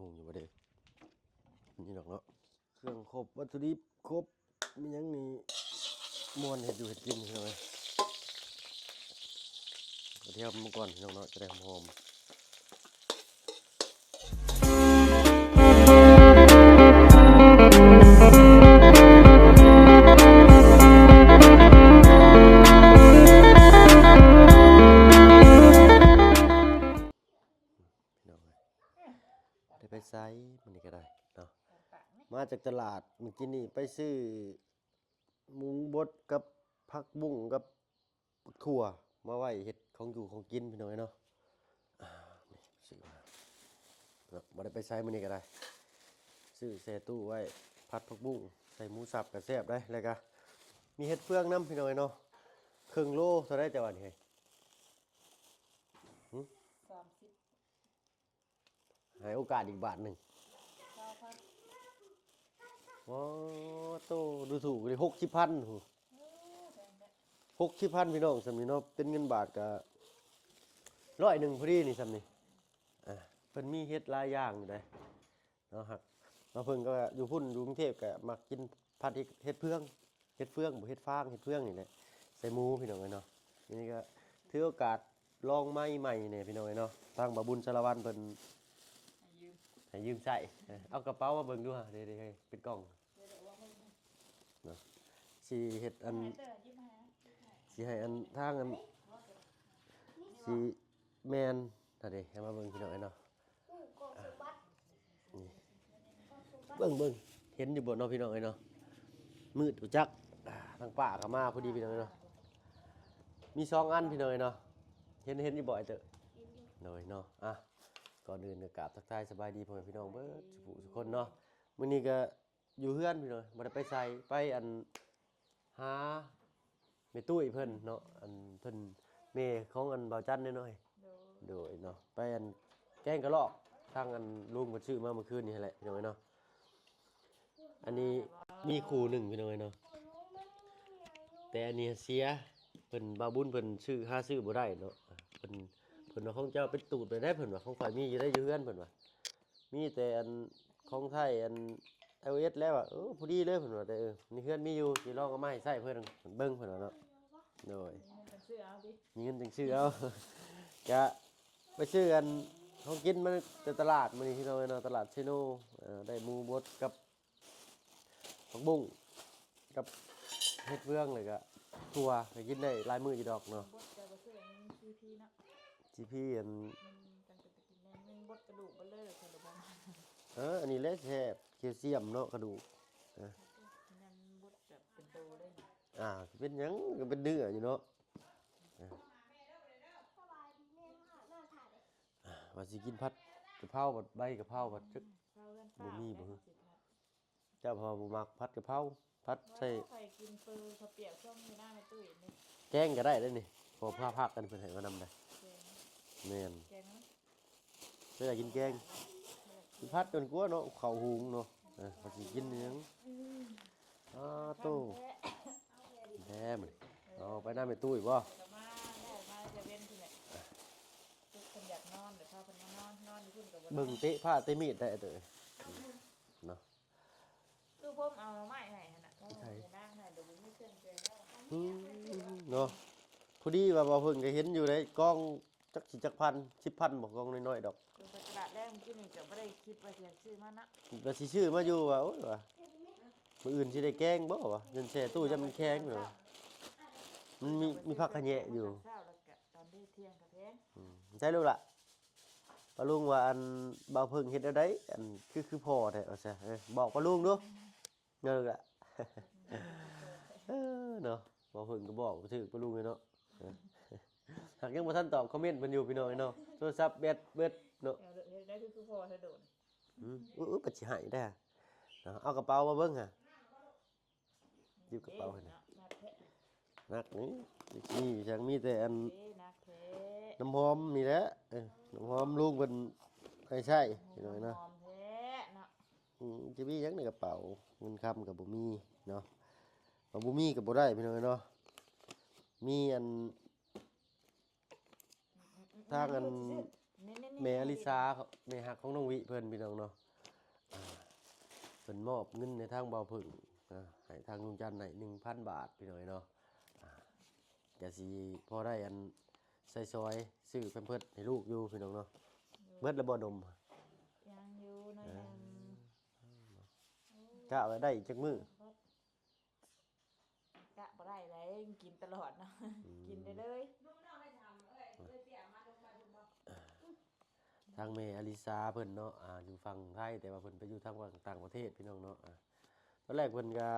งอยู่บ่เด้ นี่ดอกเนาะ เครื่องครบ วัตถุดิบครบ มีหยังนี่ม่วนเฮ็ดอยู่เฮ็ดกินพี่น้องเอ้ย กระเทียมมาก่อนพี่น้องเนาะ จะได้หอมๆ พี่น้องเอ้ย ได้ไปไสมื้อนี้ก็ได้เนาะ มาจากตลาด มื้อกี้นี้ไปซื้อหมูบดกับผักบุ้งกับบักถั่วมาไว้เฮ็ดของอยู่ของกินพี่น้องเอ้ยเนาะ อ่า นี่ซื้อมาเนาะ บ่ได้ไปไสมื้อนี้ก็ได้ ซื้อแช่ตู้ไว้ ผัดผักบุ้งใส่หมูสับก็แซ่บได้ แล้วก็มีเห็ดเฟืองนำพี่น้องเอ้ยเนาะ ครึ่งโลเท่าใดแต่ว่านี่ หึ สามสิบ ให้โอกาสอีกบาทหนึ่ง ซาวพัน โอ้โต ดูถูกเลย หกสิบพัน โอ้ หกสิบพัน พี่น้อง ส่ำนี้เนาะ เป็นเงินบาทก็ร้อยหนึ่งพอดีนี่ ส่ำนี้ อ่า เพิ่นมีเห็ดหลายอย่างอยู่เด้ เนาะ ฮัก มาเพิ่นก็อยู่พุ้น อยู่กรุงเทพฯ ก็มักกินผัดเห็ด เห็ดเฟือง เห็ดเฟือง บ่ เห็ดฟาง เห็ดเฟืองนี่แหละ ใส่หมูพี่น้องเอ้ยเนาะ นี่ก็ถือโอกาสลองไม้ใหม่แหน่พี่น้องเอ้ยเนาะ ทางบ่าวบุญสารวัตรเพิ่น ให้ยืม ให้ยืมใช้ เออ เอากระเป๋ามาเบิ่งดูฮะ เด้ๆ เฮ้ย เป็นกล่อง เนาะ สิเฮ็ดอัน สิให้อันทางอัน สิแม่น ถ้าเด้ ให้มาเบิ่งพี่น้องเอ้ยเนาะ นี่ เบิ่ง เบิ่ง เห็นอยู่บ่เนาะพี่น้องเอ้ยเนาะ มืดบ่จัก อ่า ทางป้าก็มาพอดีพี่น้องเอ้ยเนาะ มีสองอันพี่น้องเอ้ยเนาะ เห็น เห็นอยู่บ่ไอ้เตอะ โดยเนาะ อ่ะ ก่อนอื่นก็กราบทักทายสบายดีพ่อแม่พี่น้องเบิดสุผู้สุคนเนาะ มื้อนี้ก็อยู่เฮือนพี่น้อง บ่ได้ไปไส ไปอัน หาแม่ตุ้ยเพิ่นเนาะ อันเพิ่นแม่ของอันบ่าวจันน้อยๆ โดย โดยเนาะ ไปอันแกงกะลอก ทางอันลุงเพิ่นซื้อมาเมื่อคืนนี้หั้นแหละพี่น้องเอ้ยเนาะ อันนี้มีคู่หนึ่งพี่น้องเอ้ยเนาะ แต่อันนี้เสีย เพิ่นบ่าวบุญเพิ่นซื้อ หาซื้อบ่ได้เนาะ เพิ่น เพิ่นว่าของเจ้าเป็นตูดไปได้ เพิ่นว่าของข้อยมีอยู่ได้อยู่เฮือน เพิ่นว่า มีแต่อันของไทยอัน ไอโอเอส แล้วอะ เออ พอดีเลยเพิ่นว่า แต่ เออ ในเฮือนมีอยู่ สิลองเอามาให้ใช้เพิ่นเบิ่ง เพิ่นว่าเนาะ โดย มีเงินจั่งซื้อเอาติ มีเงินจั่งซื้อเอา กะไปซื้ออันของกินมาแต่ตลาดมื้อนี้พี่น้องเอ้ยเนาะ ตลาดเซโน เอ่อ ได้หมูบดกับ ผักบุ้งกับเห็ดเฟือง แล้วก็ถั่ว ก็กินได้หลายมื้ออยู่ดอกเนาะ บดแต่บ่ซื้ออันนี้ ซี พี เนาะ ซี พี อัน มันจั่งเป็นตากินแน่ มันบดกระดูกเบิดเลย เพิ่นบอก เออ อันนี้แหละแซ่บ แคลเซียมเนาะ กระดูก เออ มันบดแบบเป็นโตเลย อ่า เป็นหยังก็เป็นเนื้ออยู่เนาะ เออ อ่า ว่าสิกินผัดกะเพรา บัดใบกะเพรา บัดจัก อืม บ่มีบ่ เจ้าพ่อบ่มักผัดกะเพรา ผัดใส่ ว่าข้อยกินเปอข้าวเปียกช่วงนี้หน้าแม่ตุ้ยนี่ แกงก็ได้เด้นี่ พอพาพักกันเพิ่นให้มานำได้ แกง แม่น แกงนะ เวลากินแกง กินผัดจนกลัวเนาะ ข้าวหุงเนาะ เออ ว่าสิกินหยัง อืม อ้าโต แท้ แท้มัน เอาไปนำแม่ตุ้ยบ่ ก็มาแล้ว มาจะเว้นที่ไหน เพิ่นอยากนอน เดี๋ยวพาเพิ่นมานอน นอนอยู่พุ้นก็บ่นอน เบิ่งเตะผ้าเตะมีดได้เด้อ เนาะ คือผมเอาหน่อไม้ให้หั่นน่ะ ใช่ เดี๋ยวผมไม่เครื่องเกินแล้ว อืม เนาะ พอดีว่าบ่าวเพิ่นก็เห็นอยู่ในกล่องจักสิจักพัน สิบพันบ่ กล่องน้อยๆดอก คือไปตลาดแรกเมื่อกี้นี่ก็บ่ได้คิดว่าสิซื้อมานะ ว่าสิซื้อมาอยู่ว่า โอ้ย ว่ามื้ออื่นสิได้แกงบ่ ว่า ยันแช่ตู้ยันมันแข็ง ว่า มันมี มีผักขะแยะอยู่ เช้าแล้วก็ตอนเที่ยงก็แพง อืม ใช่ลูกล่ะ ป้าลุงว่า อันบ่าวเพิ่งเฮ็ดแนวใด อันคือ คือพ่อแท้ ว่าซะ เออ บอกป้าลุงดู นั่นล่ะ เออ เนาะ บ่าวเพิ่งก็บอกบ่ถืกป้าลุงเลยเนาะ เออ หากยังบ่ทันตอบคอมเมนต์เพิ่นอยู่พี่น้องเนาะ โทรศัพท์แบตเบิดเนาะ เอาเด้อ เฮ็ดได้คือ คือพ่อแท้โดน อืม อุ๊ย อุ๊ย ปัดสิให้ได้ เนาะ เอากระเป๋ามาเบิ่งหา หยิบกระเป๋าให้หน่อย เอ๊ะ หนักแท้ หนักนี่ นี่จังมีแต่อัน เอ๊ะ หนักแท้ น้ำหอมนี่แหละ เออ น้ำหอมลุงเพิ่นให้ใช้ พี่น้องเนาะ หอมแท้เนาะ อืม จะมีหยังในกระเป๋า เงินคำก็บ่มีเนาะ ว่าบ่มีก็บ่ได้ พี่น้องเนาะ มีอัน ทางอัน ແມ່ອາລິສາ ແມ່ຮັກຂອງນ້ອງວິເພິ່ນ ພີ່ນ້ອງເນາະ ອ່າ ເພິ່ນມອບເງິນໃຫ້ທາງບ່າວເຜິ້ງ ອ່າ ໃຫ້ທາງລຸງຈັນໃຫ້ໜຶ່ງພັນບາດ ພີ່ນ້ອງເນາະ ອ່າ ກະຊິພໍໄດ້ອັນໃຊ້ສອຍຊື້ແພມເພິດໃຫ້ລູກຢູ່ ພີ່ນ້ອງເນາະ. ເບິດແລ້ວບໍ່ນົມ? ຍັງຢູ່ໜ້ອຍໜຶ່ງ. ກະວ່າໄດ້ອີກຈັກມື້? ກະບໍ່ໄດ້ໃດ໋ ກິນຕະຫຼອດເນາະ ອືມ ກິນໄດ້ເລີຍ. ທາງແມ່ອາລິສາເພິ່ນເນາະ ອ່າ ຢູ່ຝັ່ງໄທ ແຕ່ວ່າເພິ່ນໄປຢູ່ທາງຝັ່ງຕ່າງປະເທດ ພີ່ນ້ອງເນາະ. ອ່າ ຕອນແລກເພິ່ນກະ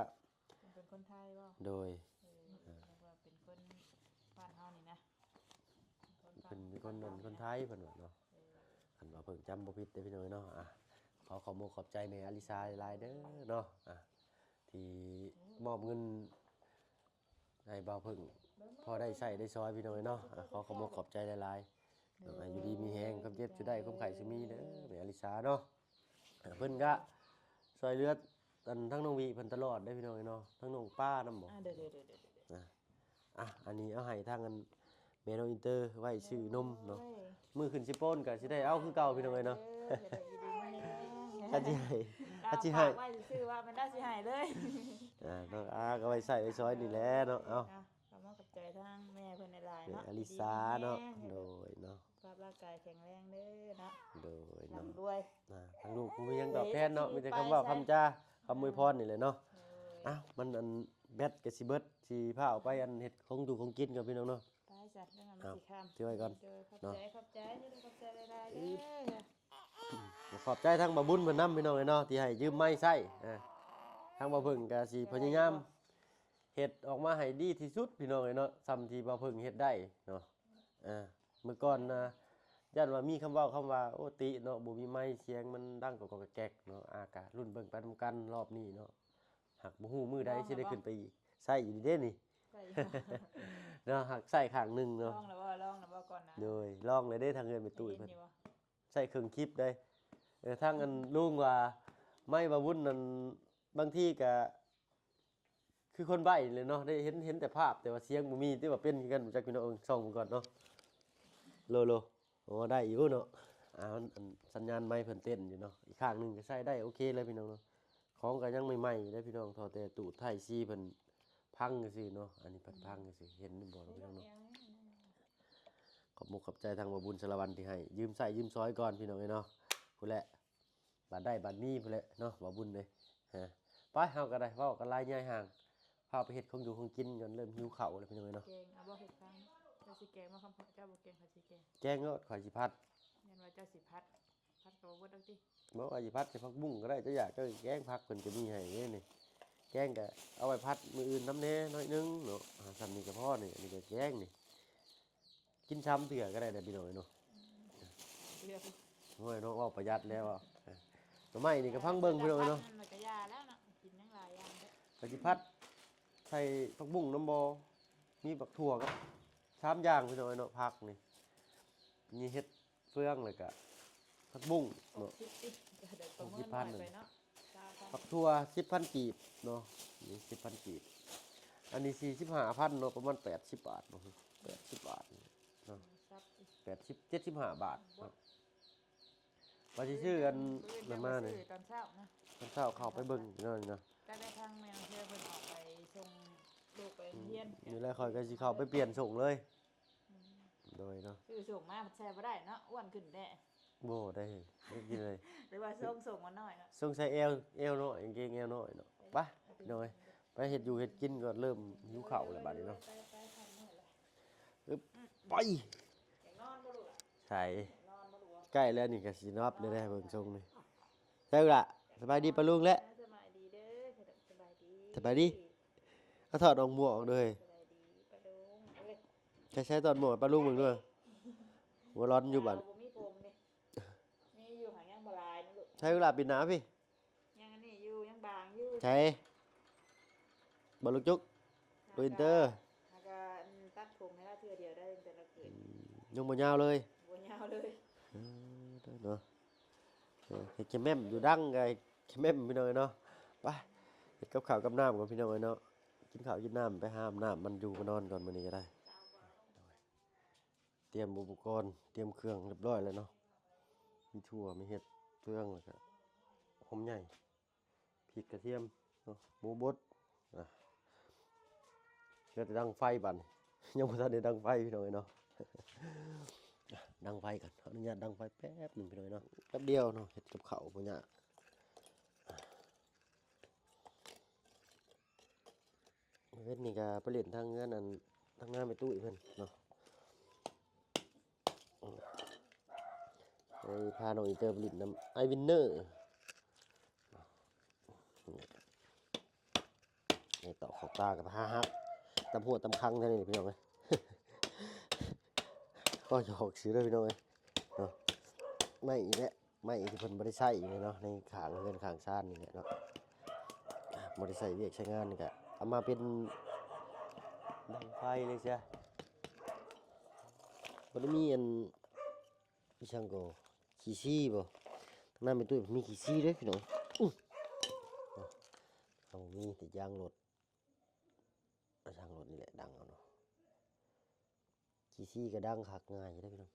ເພິ່ນເປັນຄົນໄທບໍ່? ໂດຍ ເອີ ເອີ ນຶກວ່າເປັນຄົນບ້ານເຮົານີ້ນະ ເປັນຄົນ ເປັນຄົນ ຄົນໄທເພິ່ນວ່າເນາະ. ເອີ ຄັນວ່າເພິ່ນຈຳບໍ່ຜິດເດ້ ພີ່ນ້ອງເອີຍເນາະ. ອ່າ ຂໍຂອບອົກຂອບໃຈແມ່ອາລິສາຫຼາຍໆເດີເນາະ ອ່າ ທີ່ມອບເງິນໃຫ້ບ່າວເຜິ້ງ ພໍໄດ້ໃຊ້ໄດ້ສອຍ ພີ່ນ້ອງເອີຍເນາະ. ອ່າ ຂໍຂອບອົກຂອບໃຈຫຼາຍໆເນາະ ໃຫ້ຢູ່ດີມີແຮງ ຄວາມເຈັບຊິໄດ້ ຄວາມໄຂ້ຊິມີເດີ ແມ່ອາລິສາເນາະ. ອ່າ ເພິ່ນກະຊ່ວຍເຫຼືອ ອັນ ທັງນ້ອງວິເພິ່ນຕະຫຼອດເດ້ ພີ່ນ້ອງເອີຍເນາະ ທັງນ້ອງປ້ານຳບໍ່? ອ່າ ເດີໆໆໆ ອ່າ ອ່ະ ອັນນີ້ເອົາໃຫ້ທາງອັນແມ່ນ້ອງອິນເຕີໄວ້ຊື້ນົມເນາະ. ໂອ້ຍ ມື້ຂຶ້ນຊິໂປນກະຊິໄດ້ເອົາຄືເກົ່າ ພີ່ນ້ອງເອີຍເນາະ. ເອີ ກະຊິໃຫ້ ກະຊິໃຫ້ ຝາກໄວ້ຊື່ໆ ວ່າແມ່ນລາວຊິໃຫ້ເລີຍ. ອ່າ ເນາະ ອ່າ ກະໄວ້ໃຊ້ໄວ້ສອຍນີ້ແຫຼະເນາະ. ເອົາ ອ່ະ ຂໍຂອບໃຈທາງແມ່ເພິ່ນຫຼາຍໆເນາະ ແມ່ອາລິສາເນາະ. ດີແຮງ ໂດຍເນາະ ສຸຂະພາບຮ່າງກາຍແຂງແຮງເດີເນາະ. ໂດຍເນາະ ລ່ຳລວຍ. ອ່າ ທາງລູກບໍ່ມີຫຍັງຕອບແທນເນາະ ມີແຕ່ຄຳເວົ້າຄຳຈາ ຄຳອວຍພອນນີ້ແຫຼະເນາະ. ໂດຍ ອ້າວ ມັນອັນແບັດກະຊິເບິດ ຊິພາອອກໄປອັນເຮັດຂອງຢູ່ຂອງກິນກ່ອນ ພີ່ນ້ອງເນາະ. ໄປຊະ ດຽວມັນຊິຄ່ຳ. ຖືໄວ້ກ່ອນ. ໂດຍ ຂອບໃຈ ເນາະ ຂອບໃຈ ຂອບໃຈຫຼາຍໆເດີ. ຂອບໃຈທາງບ່າວບຸນເພິ່ນນຳ ພີ່ນ້ອງເອີຍເນາະ ທີ່ໃຫ້ຢືມໄມໃຊ້. ອ່າ ທາງບ່າວເຜິ້ງກະຊິພະຍາຍາມເຮັດອອກມາໃຫ້ດີທີ່ສຸດ ພີ່ນ້ອງເອີຍເນາະ ສ່ຳທີ່ບ່າວເຜິ້ງເຮັດໄດ້ເນາະ. ອ່າ ເມື່ອກ່ອນນະ ຢ້ານວ່າມີຄຳເວົ້າຄຳວ່າ ໂອ້ ຕິເນາະ ບໍ່ມີໄມ ສຽງມັນດັງກອກໆແກກໆເນາະ. ອ່າ ກະລຸ້ນເບິ່ງໄປນຳກັນລອບນີ້ເນາະ ຫາກບໍ່ຮູ້ມື້ໃດຊິໄດ້ຂຶ້ນໄປອີກ. ໃຊ້ຢູ່ເດ້ນີ້ ເນາະ ຫາກໃຊ້ຂ້າງໜຶ່ງເນາະ. ລອງແລ້ວບໍ່? ລອງແລ້ວບໍ່ກ່ອນນະ? ໂດຍ ລອງແລ້ວເດ້ ທາງເຮືອນແມ່ຕຸ້ຍເພິ່ນ ໃຊ້ເຄື່ອງຄິດເດ້. ເອີ ທາງອັນລຸງວ່າ ໄມບ່າວບຸນນັ້ນ ບາງທີກະ ຄືຄົນໃບ້ເລີຍເນາະ ໄດ້ເຫັນ ເຫັນແຕ່ພາບ ແຕ່ວ່າສຽງບໍ່ມີ ຕິວ່າເປັນຄືກັນບໍ່ຈັກ ພີ່ນ້ອງເອີຍ. ສ່ອງເບິ່ງກ່ອນເນາະ ໂລ ໂລ. ໂອ້ ໄດ້ຢູ່ເນາະ. ອ່າ ອັນ ອັນ ສັນຍານໄມເພິ່ນເຕັ້ນຢູ່ເນາະ. ອີກຂ້າງໜຶ່ງກໍໃຊ້ໄດ້ໂອເຄເລີຍ ພີ່ນ້ອງເນາະ. ຂອງກໍຍັງໃໝ່ໆຢູ່ເດ້ ພີ່ນ້ອງ ທໍ່ແຕ່ຕູ້ໄທຊີເພິ່ນພັງຊື່ໆເນາະ. ອັນນີ້ເພິ່ນພັງຊື່ໆ ເຫັນບໍ່ ພີ່ນ້ອງເນາະ. ຂອບມຸກຂອບໃຈທາງບ່າວບຸນສາລະວັນທີ່ໃຫ້ຢືມໃຊ້ຢືມສອຍກ່ອນ ພີ່ນ້ອງເອີຍເນາະ. ພຸ້ນແຫຼະ ບາດໄດ້ບາດມີພຸ້ນແຫຼະເນາະ ບ່າວບຸນເດ້. ຮະ ໄປ ເຮົາກໍໄດ້ເວົ້າກັນຫຼາຍຍາຍຫ່າງ ພາໄປເຮັດຂອງຢູ່ຂອງກິນກ່ອນ ເລີ່ມຫິວເຂົ້າແລ້ວ ພີ່ນ້ອງເອີຍເນາະ. ແກງ ເອົາບໍ່ເຮັດແກງ? ເຈົ້າຊິແກງບໍ່? ຄຳພອນເຈົ້າບໍ່ແກງ ຂ້ອຍຊິແກງ. ແກງໂລດ ຂ້ອຍຊິຜັດ. ແມ່ນວ່າເຈົ້າຊິຜັດ ຜັດກໍບໍ່ເບິດດອກຕິ? ບໍ່ ຂ້ອຍຊິຜັດໃສ່ຜັກບຸ້ງກໍໄດ້ ເຈົ້າຢາກ ເຈົ້າແກງຜັກເພິ່ນກໍມີໃຫ້ເດ້ນີ້. ແກງກໍເອົາໄວ້ຜັດມື້ອື່ນນຳແດ່ໜ້ອຍໜຶ່ງເນາະ. ອ່າ ສ່ຳນີ້ກໍພໍນີ້ ອັນນີ້ກໍແກງນີ້ ກິນສາມເທື່ອກໍໄດ້ເດ້ ພີ່ນ້ອງເອີຍເນາະ. ໂອ້ຍເນາະ ເວົ້າປະຢັດແລ້ວ. ໜໍ່ໄມ້ນີ້ກໍຟັງເບິ່ງ ພີ່ນ້ອງເອີຍເນາະ. ມັນກໍຢ່າແລ້ວເນາະ ກິນຫຍັງຫຼາຍຢ່າງເດ້. ກໍຊິຜັດໃສ່ຜັກບຸ້ງນຳບໍ່ ມີບັກຖົ່ວກັບສາມຢ່າງ ພີ່ນ້ອງເອີຍເນາະ. ຜັກນີ້ ມີເຫັດເຟືອງ ແລ້ວກໍຜັກບຸ້ງເນາະ. ຫົກສິບ ຫະ ຫົກສິບພັນ ເນາະ. ຜັກຖົ່ວສິບພັນກີບເນາະ ນີ້ສິບພັນກີບ. ອັນນີ້ສີ່ສິບຫ້າພັນເນາະ ປະມານແປດສິບບາດເນາະ ແປດສິບບາດເນາະ ແປດສິບ ເຈັດສິບຫ້າບາດເນາະ. ວ່າຊິຊື້ອັນນັ້ນມານີ້ ຕອນເຊົ້ານະ ຕອນເຊົ້າເຂົ້າໄປເບິ່ງເນາະ ນີ້ເນາະ. ກໍໄດ້ທາງແມ່ນ້ອງເທືອເພິ່ນອອກໄປສົ່ງລູກໄປໂຮງຮຽນ ນີ້ແຫຼະ ຂ້ອຍກໍຊິເຂົ້າໄປປ່ຽນສົ່ງເລີຍ. ອືມ ໂດຍເນາະ ຊື້ສົ່ງມາໃສ່ບໍ່ໄດ້ເນາະ ອ້ວນຂຶ້ນແທ້. ບໍ່ໄດ້ ບໍ່ກິນເລີຍ ຫຼືວ່າສົ່ງ ສົ່ງມາໜ້ອຍເນາະ. ສົງໄສແອວ ແອວນ້ອຍ ກາງເກງແອວນ້ອຍເນາະ. ໄປ ໄປ ພີ່ນ້ອງເອີຍ ໄປເຮັດຢູ່ເຮັດກິນກ່ອນ ເລີ່ມຫິວເຂົ້າແລ້ວບາດນີ້ເນາະ. ໄປ ໄປ ໄປ ອືມ ໄປ. ຢາກນອນບໍ່ລູກຫຼະ? ໃສ ຢາກນອນບໍ່ລູກ? ໃກ້ແລ້ວນີ້ກໍຊິນອນແລ້ວເດ້ ເບິ່ງຊົງນີ້. ໃສລະ? ສະບາຍດີປ້າລຸງແຫຼະ. ສະບາຍດີເດີ ສະບາຍດີ ສະບາຍດີ. ເອົາຖອດອອກໝວກອອກເດີ. ສະບາຍດີປ້າລຸງເອີຍ. ໃສ່ ໃສ່ຖອດໝວກໃຫ້ປ້າລຸງເບິ່ງເດີ. ຫົວຮ້ອນຢູ່ບາດ ບໍ່ມີຜົມເດ້. ມີຢູ່ຫາກຍັງບໍ່ຫຼາຍນະລູກ. ໃສ່ລະ ປີນໜ້າພີ້ ຍັງອັນນີ້ຢູ່ ຍັງບາງຢູ່. ໃສ່ ບໍ່ລູກຈຸກ ລູກອິນເຕີ ຫາກະ ອັນ ຕັດຜົມໃຫ້ລາວເທື່ອດຽວໄດ້ ຕັ້ງແຕ່ລາວເກີດ. ອືມ ຍັງບໍ່ຍາວເລີຍ ບໍ່ຍາວເລີຍ. ເອີ ເນາະ ເອີ ເຮັດແຄມແໝ້ມຢູ່ດັງກະແຄມແໝ້ມ ພີ່ນ້ອງເອີຍເນາະ. ໄປ ເຮັດກັບເຂົ້າກັບນ້ຳກ່ອນ ພີ່ນ້ອງເອີຍເນາະ. ກິນເຂົ້າກິນນ້ຳ ໄປຫາອາບນ້ຳ ມັນຢູ່ມານອນກ່ອນ ມື້ນີ້ກໍໄດ້. ໂດຍ ຕຽມອຸປະກອນ ຕຽມເຄື່ອງຮຽບຮ້ອຍແລ້ວເນາະ ມີຖົ່ວ ມີເຫັດເຟືອງ ແລ້ວກະຫອມໃຫຍ່ ພິກກະທຽມເນາະ ໝູບົດ ອ່າ ເຫຼືອແຕ່ດັງໄຟບາດນີ້ ຍັງບໍ່ທັນໄດ້ດັງໄຟພີ່ນ້ອງເອີຍເນາະ ດັງໄຟກ່ອນ ຂໍອະນຸຍາດດັງໄຟແປັບໜຶ່ງພີ່ນ້ອງເອີຍເນາະ ແປັບດຽວເນາະ ເຮັດກັບເຂົ້າບໍ່ຍາກ. ເວັນນີ້ກະໄປຫຼິ້ນທາງເຮືອນອັນ ທາງນາແມ່ຕຸ້ຍເພິ່ນເນາະ ໄປພານ້ອງອີເຕີໄປຫຼິ້ນນຳອ້າຍວິນເນີ ນີ້ຕໍ່ເຂົ້າຕາກັບຫາຫັກ ຕຳຫົວຕຳຄັງແທ້ນີ້ພີ່ນ້ອງເອີຍ ກໍຢອກຊື່ເດີພີ່ນ້ອງເອີຍເນາະ ໄມ້ອີກແລ້ວ. ໄມ້ທີ່ເພິ່ນບໍ່ໄດ້ໃຊ້ອີກເນາະ ໃນຂ້າງເຮືອນຂ້າງຊານນີ້ແຫຼະເນາະ ບໍ່ໄດ້ໃຊ້ວຽກໃຊ້ງານນີ້ກະເອົາມາເປັນດັງໄຟເລີຍຊະ ບໍ່ໄດ້ມີອັນ ອີຫຍັງກໍ ຂີ້ຊີ້ບໍ່ ທາງນັ້ນແມ່ນຕູ້ມີຂີ້ຊີ້ເດ້ພີ່ນ້ອງ ອື ເຮົາມີແຕ່ຢາງລົດ ຢາງລົດນີ້ແຫຼະດັງເອົາເນາະ. ຂີ້ຊີ້ກະດັງຄັກ ງ່າຍຢູ່ເດ້ພີ່ນ້ອງ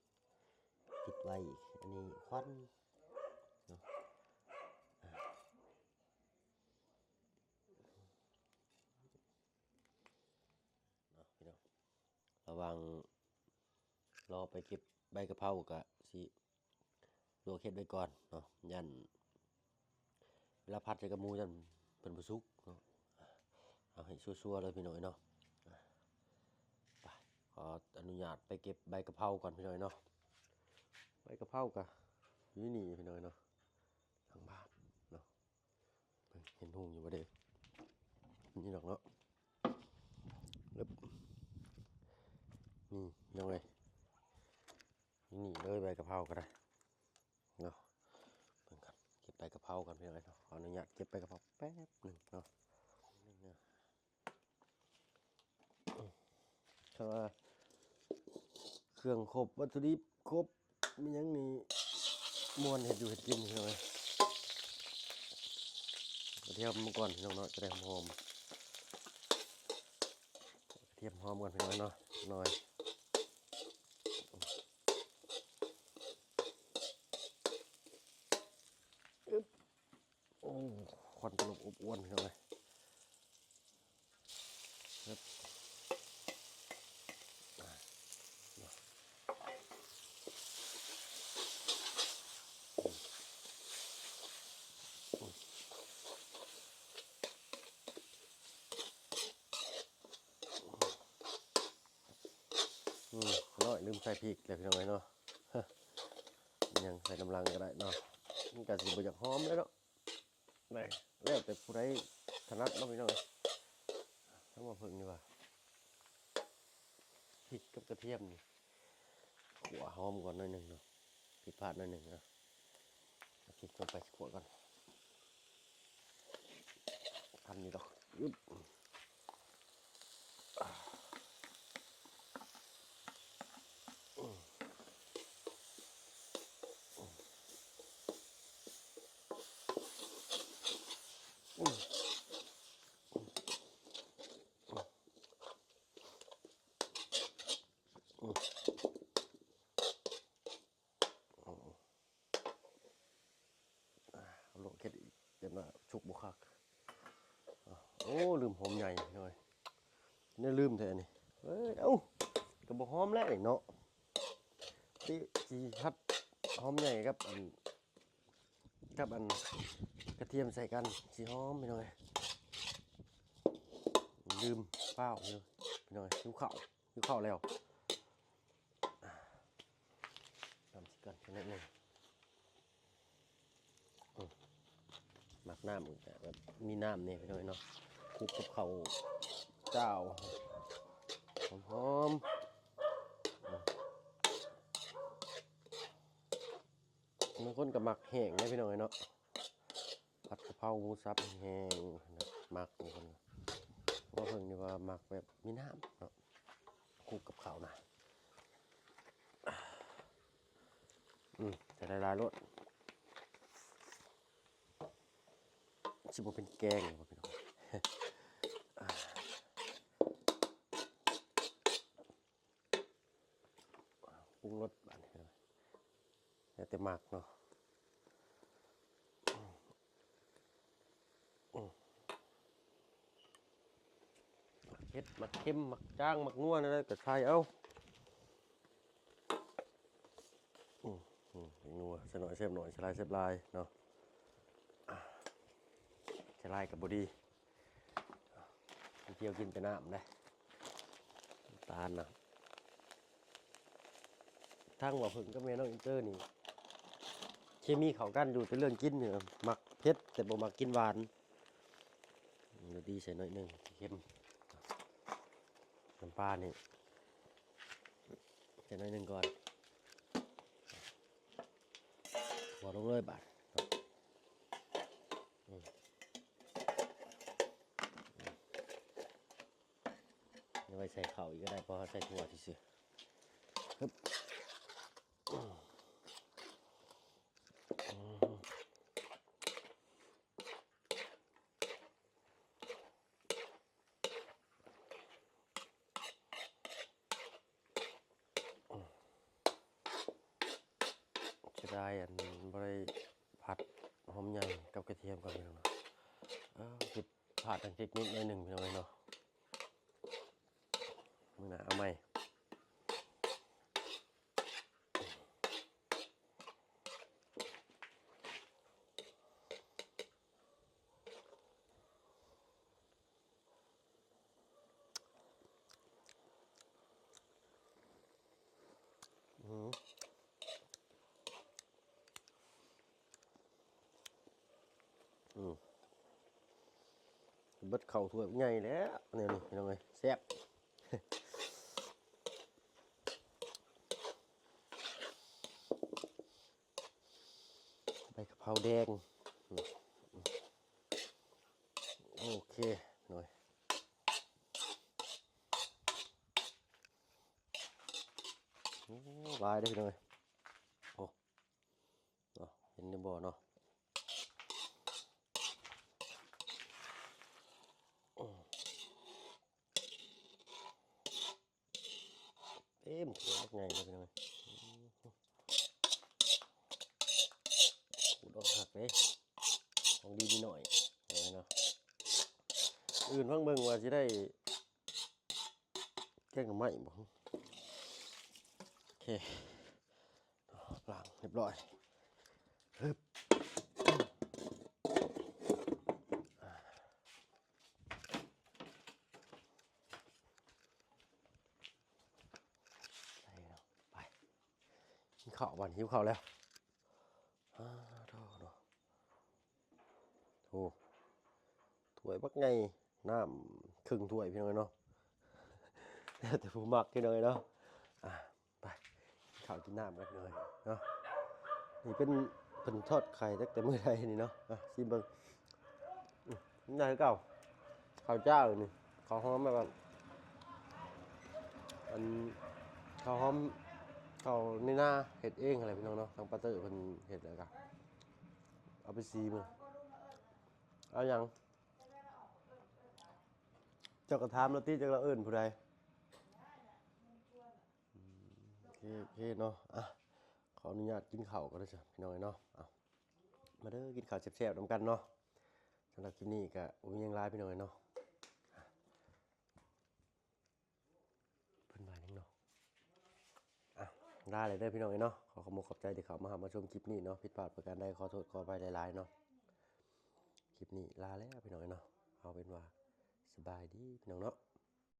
ຕິດໄວ້ ອັນນີ້ຄວັນເນາະ ອ່າ ເນາະພີ່ນ້ອງ ລະຫວ່າງລໍໄປເກັບໃບກະເພົາກະຊິ ລວກເຮັດໄວ້ກ່ອນເນາະ ຢ້ານເວລາຜັດໃສ່ກັບໝູຢ້ານເພິ່ນບໍ່ສຸກເນາະ ເອົາໃຫ້ຊົ່ວໆເລີຍພີ່ນ້ອງເອີຍເນາະ ໄປ ຂໍອະນຸຍາດໄປເກັບໃບກະເພົາກ່ອນພີ່ນ້ອງເອີຍເນາະ ໃບກະເພົາກະຢູ່ນີ້ພີ່ນ້ອງເອີຍເນາະ ຫຼັງບ້ານເນາະ ເບິ່ງເຫັນຮຸ່ງຢູ່ບໍ່ເດ້ ນີ້ດອກເນາະ ອຶບ ນີ້ພີ່ນ້ອງເອີຍ ນີ້ເລີຍໃບກະເພົາກະໄດ້ ເນາະ ເບິ່ງກ່ອນ ເກັບໃບກະເພົາກ່ອນພີ່ນ້ອງເອີຍເນາະ ຂໍອະນຸຍາດເກັບໃບກະເພົາແປັບໜຶ່ງເນາະ ຖ້າວ່າເຄື່ອງຄົບ ວັດຖຸດິບຄົບ ມີຫຍັງນີ້ມ່ວນເຮັດຢູ່ເຮັດກິນພີ່ນ້ອງເອີຍ ກະທຽມມາກ່ອນພີ່ນ້ອງເນາະ ຈະໄດ້ຫອມໆ ກະທຽມຫອມກ່ອນພີ່ນ້ອງເນາະ ໜ້ອຍ ອຶບ ໂອ້ ຄວັນຕະຫຼົບອົບອວນພີ່ນ້ອງເອີຍ ອຶບ ອ່າ ເນາະ ອືມ ນ້ອຍລືມໃສ່ພິກແລ້ວພີ່ນ້ອງເອີຍເນາະ ຍັງໃສ່ນຳຫຼັງກະໄດ້ເນາະ ມັນກະຊິບໍ່ຢາກຫອມແລ້ວເນາະ ແລ້ວແຕ່ຜູ້ໃດຖະໜັດເນາະພີ່ນ້ອງເອີຍ ທາງໝໍ້ເຜິ້ງນີ້ວ່າ ພິກກັບກະທຽມນີ້ ຂົ້ວຫອມກ່ອນໜ້ອຍໜຶ່ງເນາະ ຜິດພາດໜ້ອຍໜຶ່ງເນາະ ເອົາພິກລົງໄປຂົ້ວກ່ອນ ທັນຢູ່ດອກ ອຶບ ອ່າ ເອົາລົງເຮັດອີກ ຢ້ານວ່າສຸກບໍ່ຄັກ ໂອ້ ລືມຫອມໃຫຍ່ ໂອ້ຍ ແນວລືມແທ້ນີ້ ເອີຍ ເອົ້າ ກະບໍ່ຫອມແລ້ວນີ້ເນາະ ຊິ ຊິຫັດຫອມໃຫຍ່ກັບອັນ ກັບອັນກະທຽມໃສ່ກັນ ຊິຫອມພີ່ນ້ອງເອີຍ ລືມ ຟ້າວຢູ່ ພີ່ນ້ອງເອີຍ ຫິວເຂົ້າ ຫິວເຂົ້າແລ້ວ ອ່າ ຕຳຊິກ່ອນໜ້ອຍໜຶ່ງ ອືມ ໝາກນ້ຳກະແບບມີນ້ຳແດ່ພີ່ນ້ອງເນາະ ຄຸກກັບເຂົ້າຈ້າວ ຫອມໆ ອືມ ບາງຄົນກະມັກແຫ້ງເດ້ພີ່ນ້ອງເອີຍເນາະ ຜັດກະເພົາໝູສັບແຫ້ງ ມັກບາງຄົນ ເພາະວ່າເພິ່ນນີ້ວ່າມັກແບບມີນ້ຳເນາະ ຄຸກກັບເຂົ້ານະ ອືມ ໃສ່ຫຼາຍໆໂລດ ຊິບໍ່ເປັນແກງບໍ່ພີ່ນ້ອງ. ແຕ່ມັກເນາະ. ອືມ ອືມ ມັກເຜັດ ມັກເຄັມ ມັກຈາງ ມັກນົວ ແນວໃດກໍໃສ່ເອົາ. ອືມ ອືມ ນົວ ໃສ່ໜ້ອຍແຊບໜ້ອຍ ໃສ່ຫຼາຍແຊບຫຼາຍເນາະ. ອ່າ ໃສ່ຫຼາຍກໍບໍ່ດີ. ມັນຈຽວກິນແຕ່ນ້ຳເດ້ ນ້ຳຕານນະ. ທາງບ່າວເຜິ້ງກັບແມ່ນ້ອງອິນເຕີນີ້ ເຄມີເຂົ້າກັນຢູ່ແຕ່ເລື່ອງກິນນີ້ ມັກເຜັດແຕ່ບໍ່ມັກກິນຫວານ. ລົດດີໃສ່ໜ້ອຍໜຶ່ງ ເຄັມ. ນ້ຳປານີ້ໃສ່ໜ້ອຍໜຶ່ງກ່ອນ ບໍ່ລົງເລີຍບາດ. ອືມ ອືມ ເອົາໄວ້ໃສ່ເຂົ້າອີກກໍໄດ້ ເພາະເຮົາໃສ່ຖົ່ວຊື່ໆ. ຮຶບ ອືມ ອືມ. ເສຍດາຍອັນບໍ່ໄດ້ຜັດຫອມໃຫຍ່ກັບກະທຽມກ່ອນ ພີ່ນ້ອງເນາະ. ເອີ ຜິດພາດທາງເຕັກນິກໜ້ອຍໜຶ່ງ ພີ່ນ້ອງເອີຍເນາະ. ມື້ໜ້າເອົາໃໝ່. ອືມ ອືມ ເບິດເຂົ້າຖ້ວຍໃຫຍ່ແລ້ວ ແນວນີ້ ພີ່ນ້ອງເອີຍ ແຊບ. ໃບກະເພົາແດງ ອືມ ໂອເຄ ໂດຍ ໂອ້ ຫຼາຍເດ້ ໂດຍ ໂອ້ ເນາະ ເຫັນຢູ່ບໍ່ເນາະ ອືມ. ເຕັມຖ້ວຍບັກໃຫຍ່ເລີຍ ພີ່ນ້ອງເອີຍ ຂູດອອກຄັກເດ້ ຂອງດີມີໜ້ອຍເນາະ. ອື່ນຟັງເບິ່ງວ່າຊິໄດ້ແກງໜໍ່ໄມ້ບໍ່. ໂອເຄ ລ້າງຮຽບຮ້ອຍ ຮຶບ ໃສ່ເນາະ ໄປກິນເຂົ້າບັດ ຫິວເຂົ້າແລ້ວ. ອາ ໂທ້ເນາະ ໂອ້ ຖ້ວຍບັກໃຫຍ່ ນ້ຳເຄິ່ງຖ້ວຍ ພີ່ນ້ອງເອີຍເນາະ ແລ້ວແຕ່ຜູ້ມັກ ພີ່ນ້ອງເອີຍເນາະ. ອາ ໄປ ກິນເຂົ້າກິນນ້ຳກັນເລີຍເນາະ. ນີ້ເປັນ ເພິ່ນທອດໄຂ່ຕັ້ງແຕ່ມື້ໃດນີ້ເນາະ. ອາ ຊີມເບິ່ງ ອືມ ໄດ້ຄືເກົ່າ ເຂົ້າຈ້າວນີ້ ເຂົ້າຫອມແບບວ່າ ອັນ ເຂົ້າຫອມ ເຂົ້າໃນນາເຮັດເອງຫັ້ນແຫຼະ ພີ່ນ້ອງເນາະ. ທາງປາເຕີເພິ່ນເຮັດແລ້ວກະເອົາໄປຊີມ ເອົາຫຍັງ ເຈົ້າກໍຖາມລາວຕິ ຈັກລາວເອີ້ນຜູ້ໃດ. ອືມ ໂອເຄ ໂອເຄເນາະ. ອ່ະ ຂໍອະນຸຍາດກິນເຂົ້າກ່ອນເດີ ພີ່ນ້ອງເອີຍເນາະ. ເອົາ ມາເດີ ກິນເຂົ້າແຊບໆນຳກັນເນາະ. ສຳລັບຄລິບນີ້ກໍບໍ່ມີຫຍັງຫຼາຍ ພີ່ນ້ອງເອີຍເນາະ. ເພິ່ນວ່າຫຍັງເນາະ. ອ່ະ ລາແລ້ວເດີ ພີ່ນ້ອງເອີຍເນາະ. ຂໍຂອບອົກຂອບໃຈທີ່ເຂົ້າມາຮັບມາຊົມຄລິບນີ້ເນາະ. ຜິດພາດປະການໃດ ຂໍໂທດຂໍອະໄພຫຼາຍໆເນາະ. ຄລິບນີ້ລາແລ້ວ ພີ່ນ້ອງເອີຍເນາະ. ເອົາເປັນວ່າ ສະບາຍດີ ພີ່ນ້ອງເນາະ.